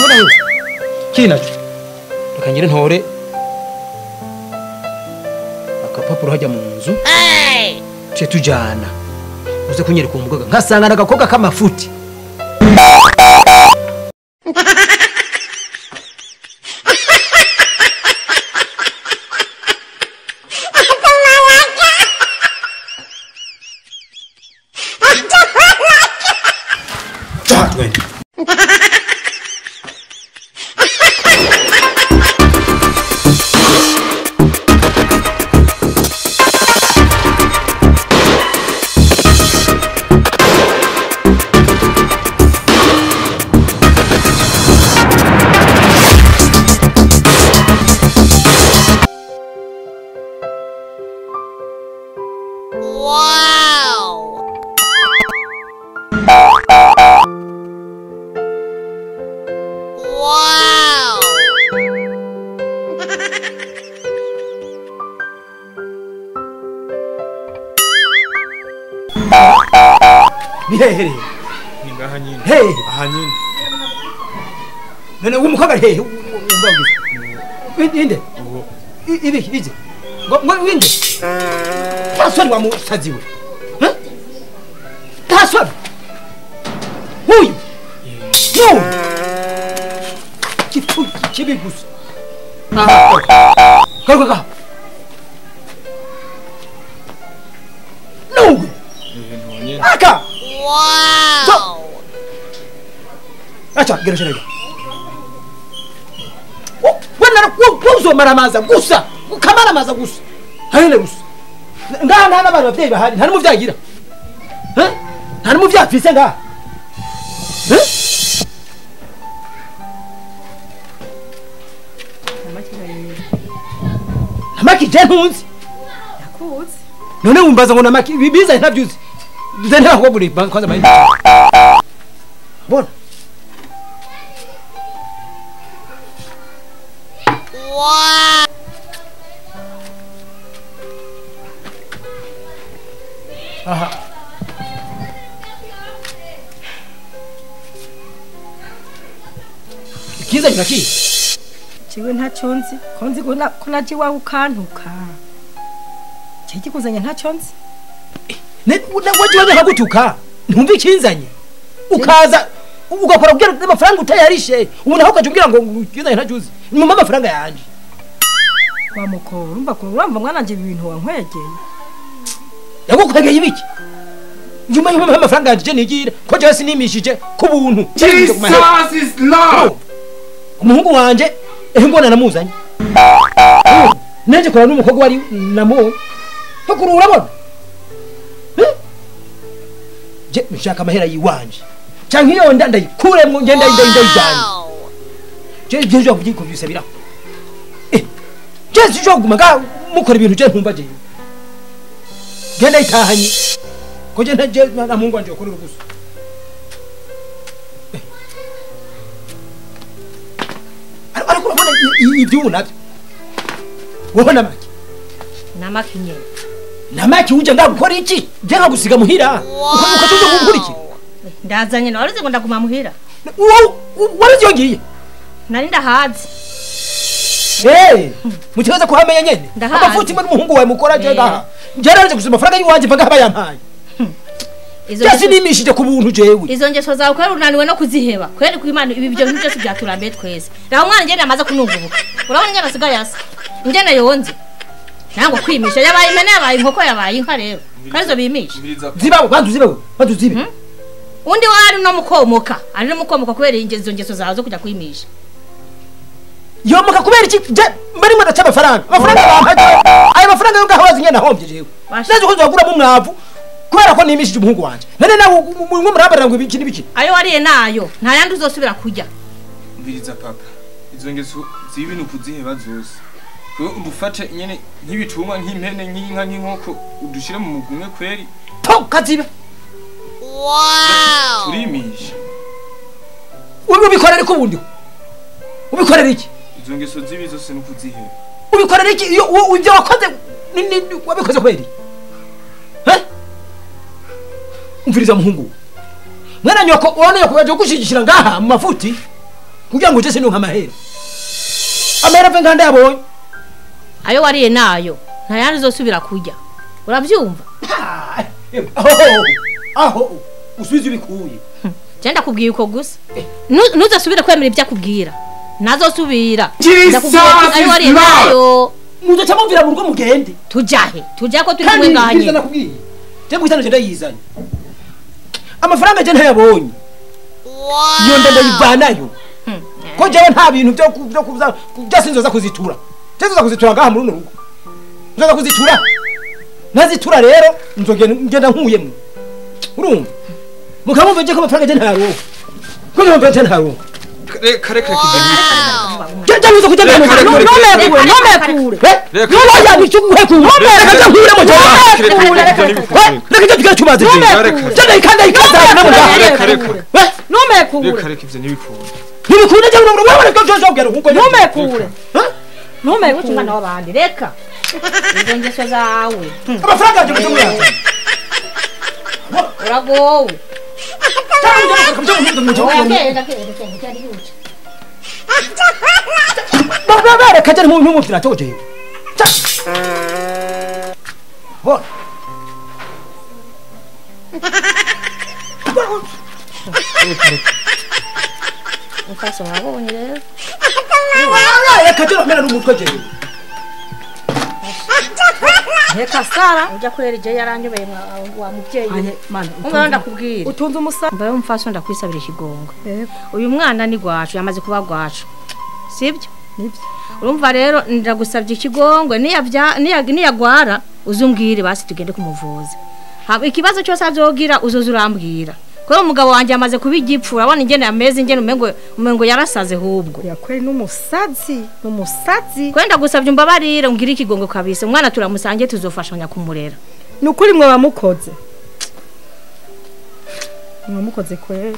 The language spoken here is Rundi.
Ubona yo kiri naco reka ngire ntore akapapuro hajya mu nzu ce tujana uze kunyereka umukobwa nkasanga n'agakobwa k'amafuti. Ni hehe ni ngaha nyine hehe aha nyine none umukobwa hehe umbagize inde ibi ije ngo winde tasoni wa musazi we tasoni huyu no kitu kibi gusa garuka no aka. Wow! Acha, gera shirega. Wana kuzo maramaza gusa, ukamaramaza gusa. Hayele gusa. Ngaha nta n'abantu bavyeyi bahari, nta n'umuvyagira. Eh? Nta n'umuvyafise ngaha. Eh? Namaki je ntunzi. Yakuzi. None wumbaza ngo namaki biza ntavyuzi. Nzana ko buri kwanza mayi. Bona. Wow. Aha. Kiza nyaki. Chiwe ntacyo nzi, ko nzi ko naje wawe ukantuka. Cyo kuzanya ntacyo nzi. Waje waje nkagutuka ntumva ikinzanye ukaza ugakora ubwira amafaranga utayarishe ubu naho ukaje umbwira ngo ikinzanye ntacyuzi nyuma amafaranga yanje wa mukoro urumva ko urumva mwananje ibintu wankwegeye yagukwegeye ibiki nyuma y'uko amafaranga yanje nigira ko je sinimishije ku buntu. Jesus is love. Umuhungu wanje ehe ngona namuzanye nanje kora n'umukobwa wari namuwe ko urabona je nshaka amahera yiwanje canke iyo nda ndayikuremwo ngenda ndayijanye je je kuvyisabira je sijo guma ga mukora ibintu je ntumva je ngenda itahanye ko je ntaje na Mungu wanje okorera gusa. Ariko urabona ivyubu navyo wowe namaki namaki nyene namaki uje ndagukora iki je nkagusiga muhira ukacuza gukora iki ndazanye nawe ngo ndaguma muhira waruzi yongiye nari ndahazi mukibaza kuhamenya nyene amafuti mwe n'umuhungu wawe mukora je ngaha je naraje gusoma amafaranga yiwanje mvaga haba yampaye izo sinimishije ku buntu jewe izo ngeso zawe kweri unaniwe no kuziheba kweri ku Imana ibi byo byose byaturambe twese raho umwana ngene amaze kunungubuka urabona ingene asigaye asa ingene yonze nango kwimisha yabaye impene yabaye inkoko yabaye inka rero kandi bimisha zibawe bantu zibawe bantu zibe undi wari no mukomoka ari no mukomoka kubera ingezo ngeso zawe zo kujya kwimisha yomoka kubera iki mbari mwe ndaca amafaranga amafaranga ayo mafaranga yo ngaho wazinye nahombye jewe naje ko nzagura mu mwavu kubera ko nimishije umuhungu wanje none nawe mwe murabarira ngo ibiki n'ibiki ayo wariye nayo nta yandi uzosubira kujya mbiriza papa izo ngeso z'ibintu kuziheba zose udufate nyene nk'ibituma nk'impene nk'inka nk'inkoko udushire mu mugumwe kweri to kazibe. Wow turimisha uri ubikorera ariko ubundi ubikorera iki izo ngeso zibi zose n'ukuziheba ubikorera iki iyo ibyo wakoze wabikoze kweri umviriza muhungu mwana nyoko urabona nyoko yaje gushigishira ngaha mu mafuti Kugira ngo je sinonka amahera. Amahera pe nganda yabonye. Ayo wariye nayo nta yandi uzosubira kurya. Uravyumva? Aho usubize ubikuye. Je ndakubwiye uko gusa. Ntuzasubire kwemera ibyo akubwira. Nazosubira. Ndakubwiye ayo wariye nayo. Muzoca mumvira mu rugo mugende. Tujahe. Tujahe ko turi kumwe nganye. Nakubwiye. Je guhitana je ndayizanye. Amafaranga je ntayabonye. Iyo ndayivanayo. Ko jewe nta bintu byo kuza byasinzoza kuzitura. Nzoza kuzitura ngaha muri runo rugo. Nzoza kuzitura. Nazitura rero nzogenda ngenda nkuyemwe. Urumva? Mukamumva je ko amafaranga je ntayaronka. Ko amafaranga je ntayaronka. Reka reka kideni. Je nzo kujya mu Nomekure nomekure. Reka nikuhekure. Reka nkuremo je. Reka je tugacumaze je. Je ndayikanda ikaza Reka reka. Nomekure. Reka reka ivyo ntibikunda. Ntibikunda je urabona ko je ubwira kuko nomekure. Nomekure umwana w'abandi reka. Izo ngeso zawe. Amafaranga je mutumira. Uragowe. Baba reka je ntumuvira toje. Bo. Mfaso wabonye rero. Reka je ramena n'umutwe je. Reka Sara ujya kwera je yaranyobeye wa muvyeyi. Umwana ndakubwira. Utunze umusa. Mbaye umfaso ndakwisabira ikigongo. Uyu mwana ni gwacu yamaze kuba gwacu. Sibyo? Nibyo. Urumva rero ndagusabye ikigongwe niyagwara uzumbwire basi tugende kumuvuza. Ikibazo cyose azogira uzoza urambwira. Ko umugabo wanje amaze kuba igipfu urabona ingene ameze ingene umengo yarasaze hubwo. Yakweri n'umusazi, n'umusazi. Kwenda gusabye umbabarire umbwire ikigongo kabisa. Umwana turamusange tuzofashanya kumurera. Nukuri mwe bamukoze. Mwe mukoze kweri.